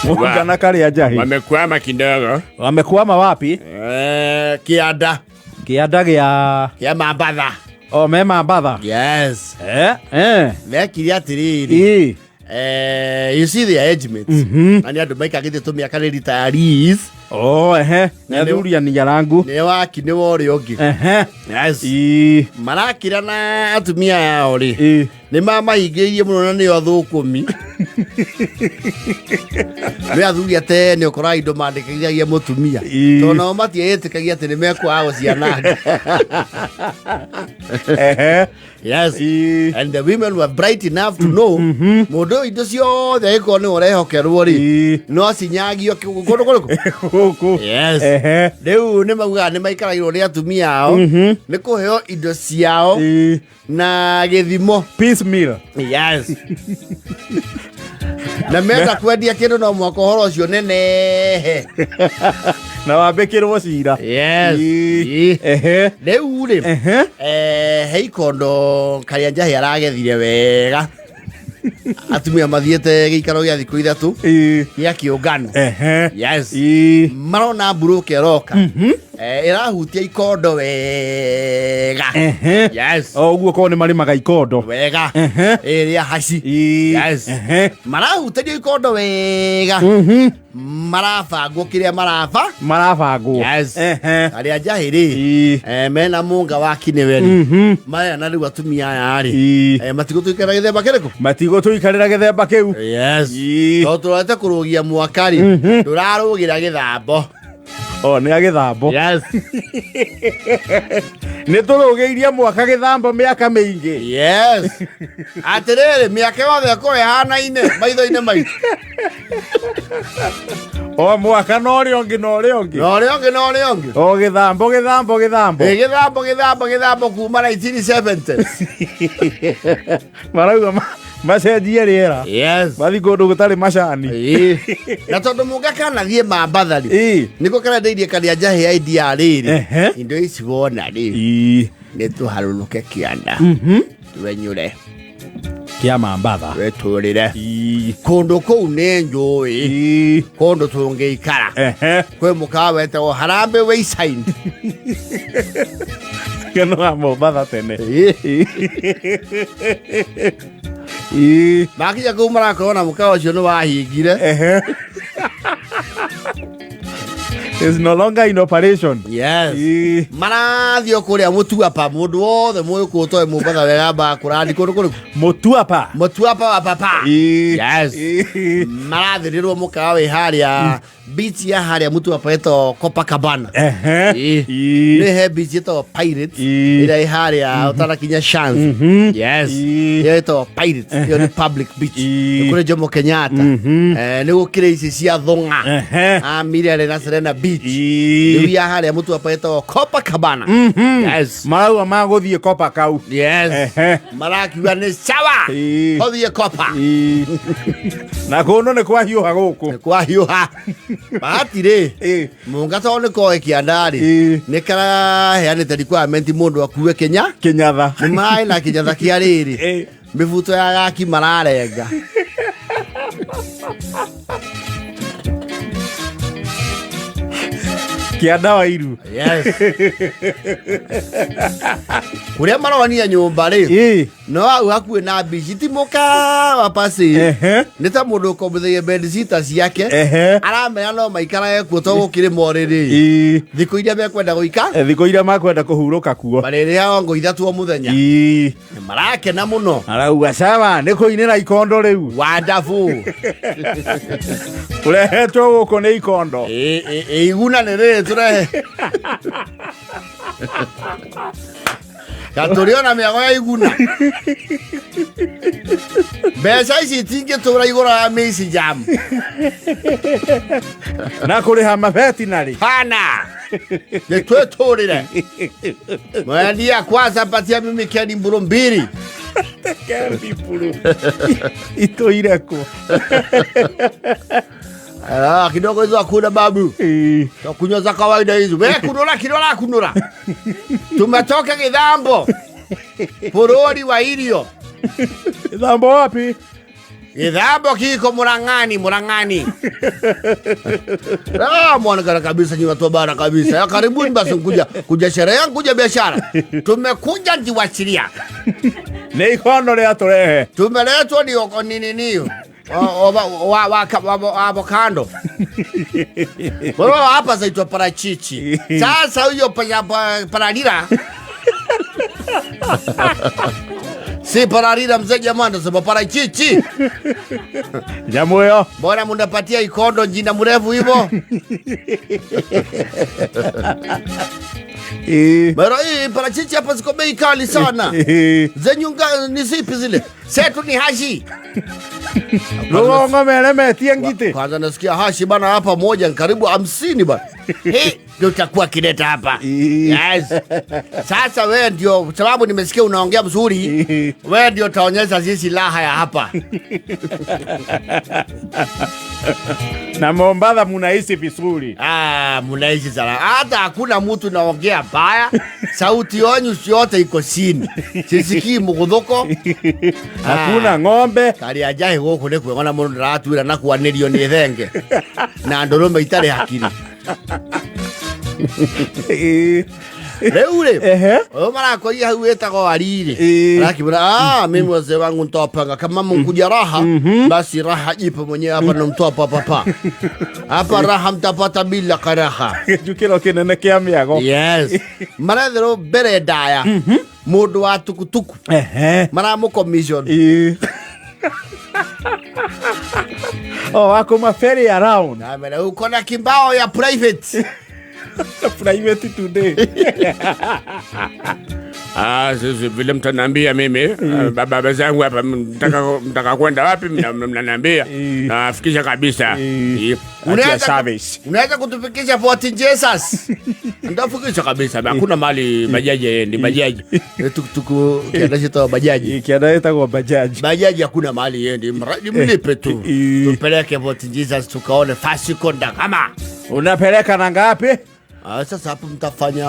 Mũngana karĩa njahi. Wamekwama kidogo. Wamekwama wapi? Eh, kianda. Kĩanda gĩa Kĩa Mambatha. O me Mambatha. Yes. Eh, eh. Mekire atĩrĩrĩ. Ĩ. Eh, you see their age mates. Na nĩ andũ maikarĩte tũmĩaka nĩ retirees. Oh, ehe. Nĩ athuri aniarangu. Nĩ waki nĩ wa ũrĩa ũngĩ. Ehe. Yes. Ĩ. Marakira na atumia ao rĩ. Ĩ. Nĩ mamahingĩrĩirie mũno na nĩo athũkũmi. Nĩ athuri atene ũkoraga indo mandĩkithagia mũtumia. Ĩ. Tondũ nao matiĩtĩkagia atĩ nĩ mekwaga gũciananga. Ehe. Yes. Ĩ. And the women were bright enough to know mũndũ ũyũ indo ciothe angĩkorwo nĩ ũrehokerwo rĩ Ĩ. no cinyagio kũndũ kũrĩkũ. Gũkũ. Yes. Ehe. Rĩu nĩ maugaga nĩ maikaragĩrwo nĩ atumia ao nĩ kũheo indo ciao Ĩ. na gĩthimo. Piecemeal. Yes. Na menda kwendia kĩndũ no mwaka ũhoro ũcio nenehe. Na wambĩkĩrwo cira. Yes. Ĩ. Ĩ. Ehe. Rĩu rĩ Ehe. eh, he ikondo karĩa njahi aragethire wega atumia mathiĩte gĩikaro gĩa thikũ 3 Ĩ. gĩa kĩũngano. Ehe. Yes. Ĩ. Marona mburũka ĩroka. Eh, ĩrahutia ikondo wega. Ehe. Yes. O ũguo korwo nĩ marĩmaga ikondo. Wega. Ehe. Ĩrĩa haci. Ĩ. Yes. Ehe. Marahutĩrio ikondo wega. Marabangwo kĩrĩa maraba. Marabangwo. Yes. Ehe. Arĩa njahĩ rĩ. Ĩ. Eh, mena mũnga wa kinĩweri. Maya na rĩu atumia aya rĩ. Ĩ. Eh, matigũtũikara gĩthemba kĩrĩkũ? Matigũtũikarĩra gĩthemba kĩu. Yes. Ĩ. Tondũ tũrorete kũrũgia mwaka rĩ, ndũrarũgĩra gĩthambo. O nĩ a gĩthambo. Yes. Nĩ tũrũgĩirie mwaka gĩthambo mĩaka mĩingĩ. Yes. Atĩrĩrĩ, mĩaka yothe ĩkorwo ĩhanaine maitho-inĩ maitũ. O mwaka na ũrĩa ũngĩ na ũrĩa ũngĩ. Na ũrĩa ũngĩ na ũrĩa ũngĩ. O gĩthambo gĩthambo gĩthambo. Ĩ, gĩthambo gĩthambo gĩthambo kuma 1970s. Marauga macenjie rĩera. Yes. Mathiĩ kũndũ gũtarĩ macani. Ĩ. Na tondũ mũnga kanathiĩ Mambatha rĩ, Ĩ. nĩko karendeirie karĩa njahĩ idea rĩrĩ. Ehe. Indo ici wona rĩ, Ĩ. nĩ tũharũrũke kĩanda. Twenyũre, Kĩa Mambatha. twetũrĩre. Ĩ. Kũndũ kũu nĩ njũĩ, Ĩ. kũndũ tũngĩikara. Ehe. Kwĩ mũkawa wetagwo Harambee Wayside. Keno wa Mombatha tene. Ĩ. Ĩ. Makinya kũu marakorwo na mũkawa ũcio nĩ wahingire. Ehe. Is no longer in operation. Yes. Ĩ. Marathiĩ o kũrĩa Mũtuapa, mũndũ wothe mũĩ kũũ toĩ Mombatha wega ambaga kũrandi kũndũ kũrĩkũ? Mũtuapa. Mũtuapa wa papa. Ĩ. Yes. Ĩ. Marathĩrĩrwo mũkawa wĩ harĩa beach ya harĩa Mũtuapa ĩtagwo Copacabana. Ehe. Ĩ. Ĩ. Nĩ he beach ĩtagwo Pirates Ĩ. ĩrĩa ĩ harĩa ũtanakinya Shands. Yes. Ĩ. Ĩyo ĩtagwo Pirates. Ĩyo nĩ public beach. Ĩ. Nĩ kũrĩ Jomo Kenyatta. Eh, nĩ gũkĩrĩ ici cia Thũng'a. Ehe. Ah, Mirere na Serena Beach. Ĩ. Rĩu ya harĩa Mũtuapa ĩtagwo Copacabana. Yes. Marauga magũthiĩ kopa kau. Yes. Ehe. Marakiuga nĩ sawa. Ĩ. Tũthiĩ Copa. Ĩ. Na kũndũ nĩ kwahiũha gũkũ. Kwahiũha. Bahati rĩ. Ĩ. Mũnga tondũ nĩ koĩ kĩanda rĩ. Ĩ. Nĩ karaheanĩte requirement mũndũ akue kĩnya. Kĩnyatha. Nĩ mararĩ na kĩnyatha kĩa rĩrĩ. Ĩ. Mĩbuto ya gaki mararenga. Kĩanda wa iru. Yes. Kũrĩa maronia nyũmba rĩ. Ĩ. No hau hakuhĩ na mbici ti mũkawa pasi. Ehe. Nĩ ta mũndũ ũkombithagia bedsitter ciake. Ehe. Aramera no maikarage kuo to gũkĩrĩ morĩrĩ. Ĩ. Thikũ iria mekwenda gũika Eh, Thikũ iria makwenda kũhurũka kuo. marĩrĩhaga ngo 3 o mũthenya. Ĩ. Nĩ marakena mũno. Arauga sawa nĩ kũinĩra ikondo rĩu. Wonderful. Ũrehetwo gũkũ nĩ ikondo. Ĩ, ĩ, ĩ, iguna nĩ rĩrĩ tũrehe. Gatũrĩ ona mĩago ya iguna. Mbeca ici itingĩtũra igũrũ ya mĩci jam. Na kũrĩha mabeti narĩ. Hana. Nĩ twĩtũrĩre. Mwendia kwanza patia mimi keni mburu mbili. Itũire kũ. Ah, kidogo hizo hakuna babu. Ĩ. Kunywa za kawaida hizo. Wewe kunura kidora kunura. Tumetoka githambo. Bũrũri wa irio. Gĩthambo wapi? Githambo kiko Murang'ani, Murang'ani. Ah, mwonekana kabisa ni watu wa bara kabisa. Ya karibuni basi kuja kuja sherehe yangu kuja biashara. Tumekuja njiwachilia. Nĩ ikondo rĩatũrehe. Tumeletwa ni oko nini niyo. Wa wa wa avocado. Bora hapa zaitwa parachichi. Sasa huyo paralira. Si paralira mzee jamani, nasema parachichi. Nyamũ ĩyo. Mbona munapatia ikondo jina mrefu hivyo? Mara hii parachichi hapa ziko bei kali sana. Zenyu ni zipi zile? Setu ni hashi. Rũgongo meremetie ngitĩ. Kwanza nasikia hashi bana hapa moja ni karibu 50 bana. Hii ndio utakuwa kileta hapa. Yes. Sasa wewe ndio sababu nimesikia unaongea mzuri. Wewe ndio utaonyesha sisi raha ya hapa. Na Mombatha munaishi vizuri. Ah, munaishi sana. Hata hakuna mtu naongea baya. Sauti yenu yote iko chini. Sisikii muguthuko. Hakuna ng'ombe. Karia njahi gũkũ nĩ kwega na mũndũ ndaratwĩra na kwanĩrio nĩ thenge na ndũrũme itarĩ hakiri. Rĩu rĩ, ũyũ marakoria hau wĩtagwo Ariri arakĩmwĩra, ah, mimi wazee wangu nitawapanga kama mkuja raha basi raha ipo mwenyewe hapa na mtoa papa hapa raha mtapata bila karaha. Gĩcukĩro kĩnene kĩa mĩago. Yes, maretherwo mbere ndaya mũndũ wa tukutuku maramũ commission. Oh, wako maferi around. Amera uko na kimbao ya private. Private today. Ah, sisi vile mtaniambia mimi baba zangu hapa mtaka kwenda wapi mnaniambia nafikisha kabisa. Service. Unaweza kutufikisha Fort Jesus. Ndafikisha kabisa. Hakuna mali bajaji ni bajaji. Tukutuku kienda chito bajaji. Kienda ĩtagwo bajaji. Bajaji hakuna mali yendi. Mradi mlipe tu. Tupeleke Fort Jesus tukaone Vasco da Gama. Unapeleka na ngapi? Ah, sasa hapo mtafanya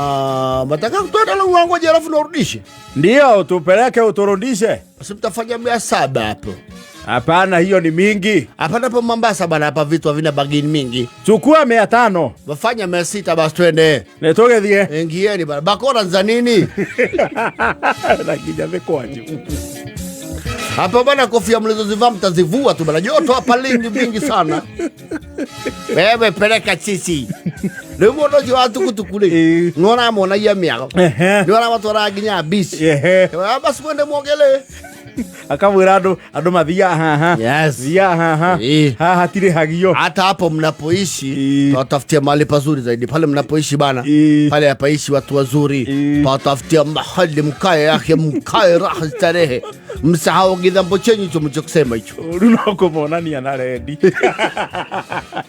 mataka kutoa la wangu alafu narudishe. Ndio, tupeleke uturudishe. Basi mtafanya 700 hapo. Hapana, hiyo ni mingi. Hapana, hapo Mombasa bana, hapa vitu havina bagini mingi. Chukua 500. Wafanya 600 basi twende. Nitũgĩthiĩ. Ingieni bana. Bakora za nini? Na nginya mĩkwanjũ. Hapa bana, kofia mlizozivaa mtazivua tu bana. Joto hapa lingi mingi sana. Wewe peleka sisi. Rĩu mũndũ ũcio wa tukutuku rĩ, nĩũramuonagia mĩago. Nĩũramatwara nginya beach. Basi mwende muogelee. Akamwĩra andũ mathiaga haha. Yes. Thiaga haha. Haha hatirĩhagio. Hata hapo mnapoishi tawatafutia mahali pazuri zaidi. Pale mnapoishi bana, pale hapaishi watu wazuri. Tawatafutia mahali mkae yake, mkae raha starehe. Msahau githambo chenyu hicho mlichokisema hicho. Rĩu no kũmonania na rendi.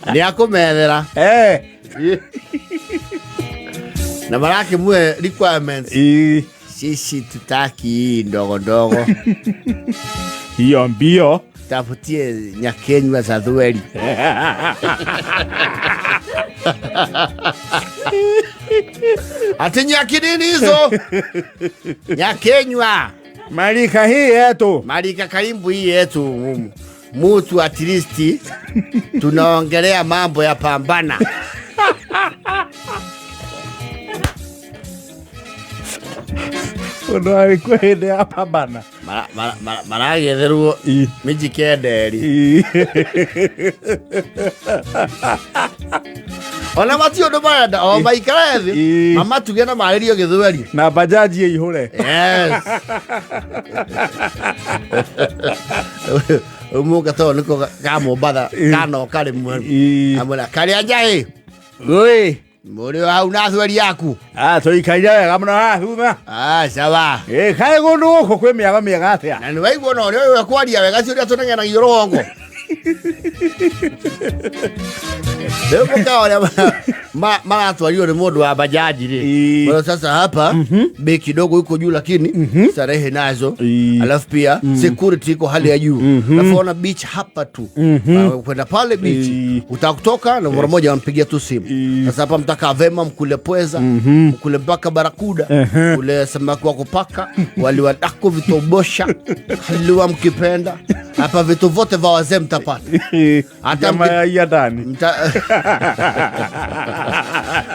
Nĩ akũmethera. Na marakĩmwe requirements. Sisi tutaki hii ndogo ndogo. Hiyo mbio. Tafutie nyakenywa za thweri. Ati nyaki nini hizo? Nyakenywa. Malika hii yetu. Malika karimbu hii yetu. Mutu at least tunaongelea mambo ya pambana. Ũndũ warĩ kwĩ hĩndĩ ya pambana. Maragetherwo mijikenderi. Ona mati ũndũ marenda, o maikare thĩ, mamatuge na marĩrio gĩthweri. Na bajaji ĩihũre. Yes. Ũmũka tondũ nĩko ka Mombatha, kanoka rĩmwe. Amwĩra, Karĩa njaĩ. Oi. Mũrĩ hau na thweri yaku. Ah, tũikaire wega mũno haha thutha. Ah, sawa. Kaĩ kũndũ gũkũ kwĩ mĩago mĩega atĩa? Na nĩ waigua ona ũrĩa ũyũ ekwaria wega, ti ũrĩa tũneng'enagia rũgongo. Rĩu mũkawa ũrĩa maratwarirwo nĩ mũndũ wa bajaji rĩ. Bwana, sasa hapa bei kidogo iko juu, lakini starehe nazo, alafu pia security iko hali ya juu, alafu ona beach hapa tu. Kwenda pale beach utakutoka na mara moja wampigia tu simu. Sasa hapa mtakaa vema, mkule pweza, mkule mpaka barakuda, mkule samaki wa kupaka, wali wa daku, vitobosha, halua mkipenda. Hapa vitu vote vya wazee mtapata. Hata Nyama ya ia ndani.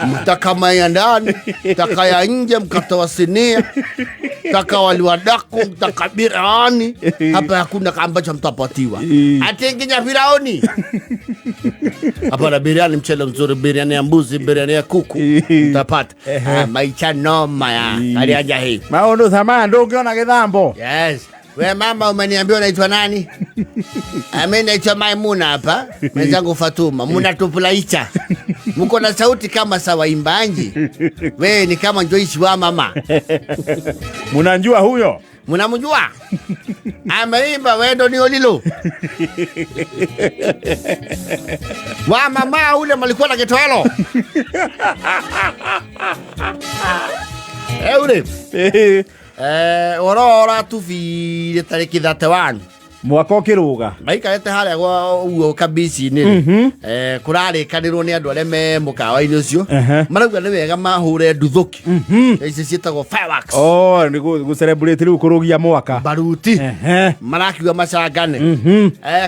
Mtaka ya ndani, mtaka ya nje, mkatoa sinia, mtaka waliwadaku, mtaka biriani. Hapa hakuna ambacho mtapatiwa. Ati firaoni. Hapa na biriani, mchele mzuri, biriani ya mbuzi, biriani ya kuku mtapata. Maisha noma ya kalianja hii. Maũndũ ta maya ndũngĩona gĩthambo. Yes. We mama, umeniambia unaitwa nani? Mimi naitwa Maimuna hapa. Mwenzangu Fatuma. Mnatupulaicha. Mko na sauti kama sa waimbaji. We ni kama Joyce wa mama. Munanjua huyo? Mnamjua? Ameimba wendo ni olilo. Wa mama ule malikuwa na kitwalo. Ule. Oro ũratubire tarĩki 31. Mwaka ũkĩrũga. Maikarĩte harĩa gwa ũguo kabici-inĩ rĩ, kũrarĩkanĩrwo nĩ andũ arĩa me mũkawa-inĩ ũcio. Marauga nĩ wega mahũre nduthũki ici ciĩtagwo fireworks. Oh, nĩ gũ celebrate rĩu kũrũgia mwaka. Baruti. Marakiuga macangane.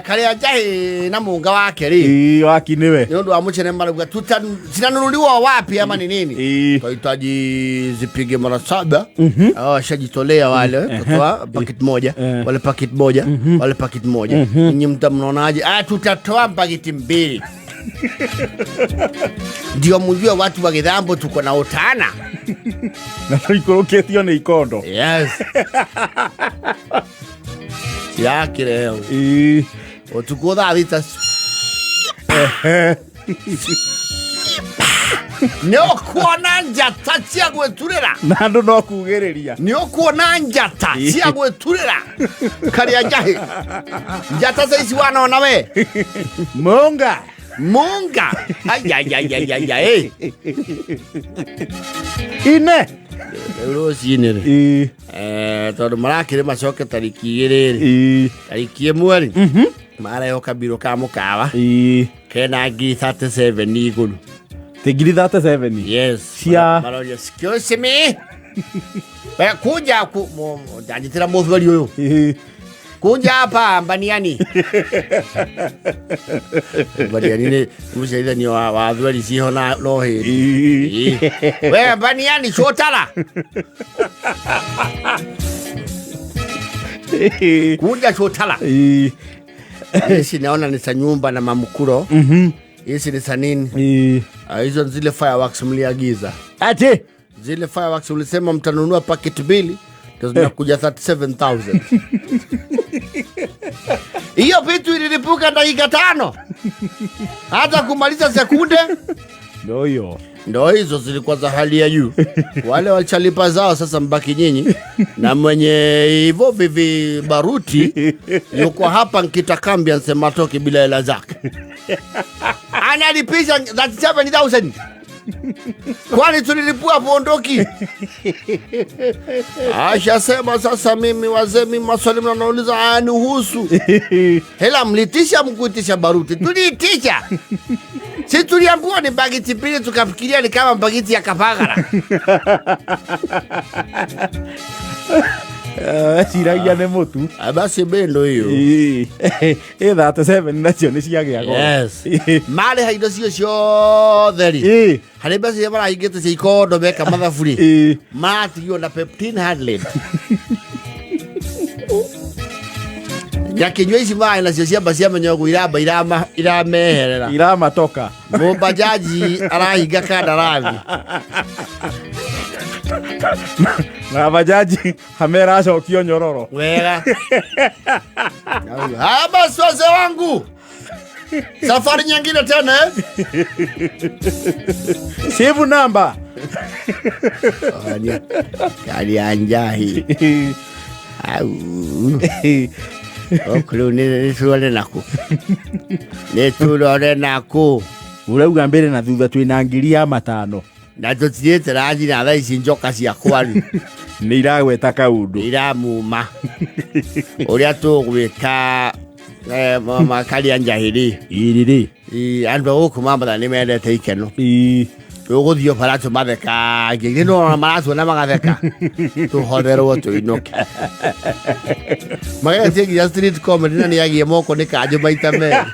Karĩa njahĩ na mũnga wake rĩ, Waki nĩwe. nĩ ũndũ wa mũcene marauga zinanunuliwa wapi ama ni nini? Twahitaji zipige mara 7. Washajitolea wale kutoa paketi moja, wale paketi moja, wale paketi moja. Ninyi mnaonaje? Tutatoa paketi 2. Ndio mjue watu wa Githambo tuko na utana. Na tũikũrũkĩtio nĩ ikondo. Yes. Cirakĩreo. Ũtukũ thaa 6. Nĩ ũkuona njata cia gwĩturĩra. Na andũ no kugĩrĩria. Nĩ ũkuona njata cia gwĩturĩra. Karĩa njahĩ. Njata cia ici wanona we. Munga. Munga. Ai, ai, ai, ai, ai, ai. Ine. Rĩu rũcinĩ rĩ. Tondũ marakĩrĩ macoke tarĩki 2 rĩ. Tarĩki 1 rĩ. Marehwo kabirũ ka mũkawa. Kena ngiri 37 igũrũ. Ti ngiri 37? Yes. Cia Maroria, excuse me. We kuja ku ndanjitĩra mũthweri ũyũ. Kuja hapa Mbaniani. Mbaniani nĩ mũciarithanio wa thweri ciho na no hĩndĩ. We Mbaniani cũtara. Kuja cũtara. Ici naona ni za nyumba na mamukuro. Hizi ni za nini? Hizo ni zile fireworks mliagiza. Ati? Zile fireworks ulisema mtanunua paketi 2, ndio zinakuja 37,000. Hiyo vitu ililipuka dakika 5. Hata kumaliza sekunde. Ndio hiyo. Ndio hizo zilikuwa za hali ya juu. Wale walichalipa zao, sasa mbaki nyinyi. Na mwenye hivyo vivi baruti yuko hapa nkitakambi anasema toki bila hela zake. Analipisha 37,000. Kwani tulilipua pondoki? Ashasema sasa mimi wazee, mimi maswali mnanauliza hayanihusu. Hela mlitisha mkuitisha baruti? Tuliitisha. Si tuliambiwa ni bagiti 2, tukafikiria ni kama bagiti ya Kapagara. Ciragia nĩ mũtu. Basi bendo hiyo. 37 nacio nĩ ciagĩa goro. Yes. Marĩha indo cio ciothe rĩ. Harĩ mbeca iria marahingĩte cia ikondo meka mathabu rĩ. Maratigio na 1,500. Nyakinyua ici maĩ nacio ciamba ciamenya ũguo iramba irameherera. Iramatoka. Mũbajaji arahinga kandarathi. Na bajaji ameracokio nyororo. Wega. Haya basi wazee wangu. Safari nyingine tena? Save number. Kali anjahi. Au. Rĩu nĩ tũrore naku, nĩ tũrore naku. Urauga mbere na thutha twĩna 5,000. Na tũtirĩte ranji, na thaa ici njoka ciakwa rĩ nĩ iragweta kaundu. Iramuma ũrĩa tũgwĩka makaria njahĩrĩ. Iriri. Andũ a gũkũ Mambatha nĩ mendete ikeno. Ii. Tũgũthiĩ bara tũmathekagie, nĩ nona maratuona magatheka, tũhotherwo tũinũke mageretie nginya street comedy na nĩ agie moko nĩ kanjũ maita merĩ.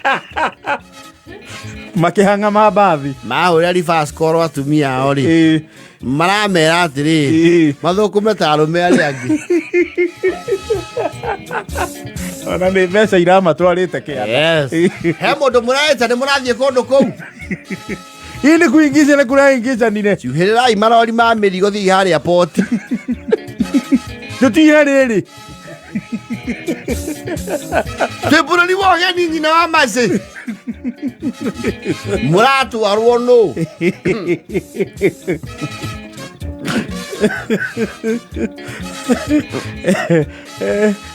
Makĩhang'a mambathi. Mahũrĩra reverse call atumia ao rĩ, maramera atĩrĩ, mathũkũme ta arũme arĩa angĩ. Ona nĩ mbeca iramatwarĩte kĩanda. Yes. He mũndũ mũraĩta nĩ mũrathiĩ kũndũ kũu. Ii nĩ kuingica nĩ kũraingicanire. Ciuhĩrĩrai marori ma mĩrigo, thiĩ harĩa poti. Tũtihe rĩrĩ. Twĩ bũrũri wa ũgeni, nyina wa macĩ mũratwarwo nũ?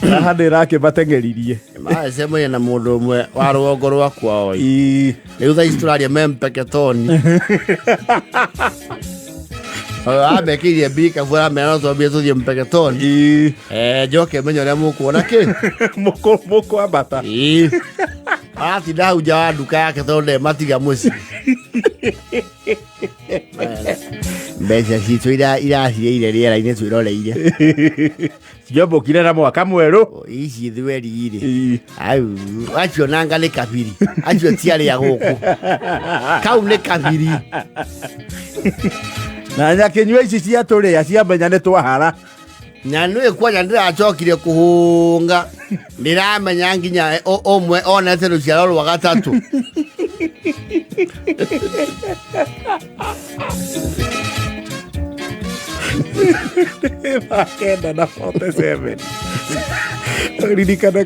Haha nĩ ĩrakĩmateng'eririe. Macemania na mũndũ ũmwe wa rũgongo rwakwa oi. Ii. Rĩu thaa ici tũraria me Mpeketoni, amekĩirie mbikabu, aramera no twambie tũthiĩ Mpeketoni. Ii. Njoke menye ũrĩa mũkuona kĩ. Mũkwambata. Ii. Aratinda hau nja wa nduka yake tondũ ndematiga mũciĩ. Mbeca citũ irathirĩire rĩera-inĩ twĩroreire. Ciombũkire na mwaka mwerũ. Ici thweri rĩ. Ii. Au, acio nanga nĩ kabiri, acio ti arĩa gũkũ, kau nĩ kabiri. Na nyakĩnyua ici ciatũrĩa ciamenya nĩ twahara. Na nĩ kwanja ndĩracokire kũhũnga, ndĩramenya nginya ũmwe onete rũciaro rwa gatatũ. 9:47 ririkana.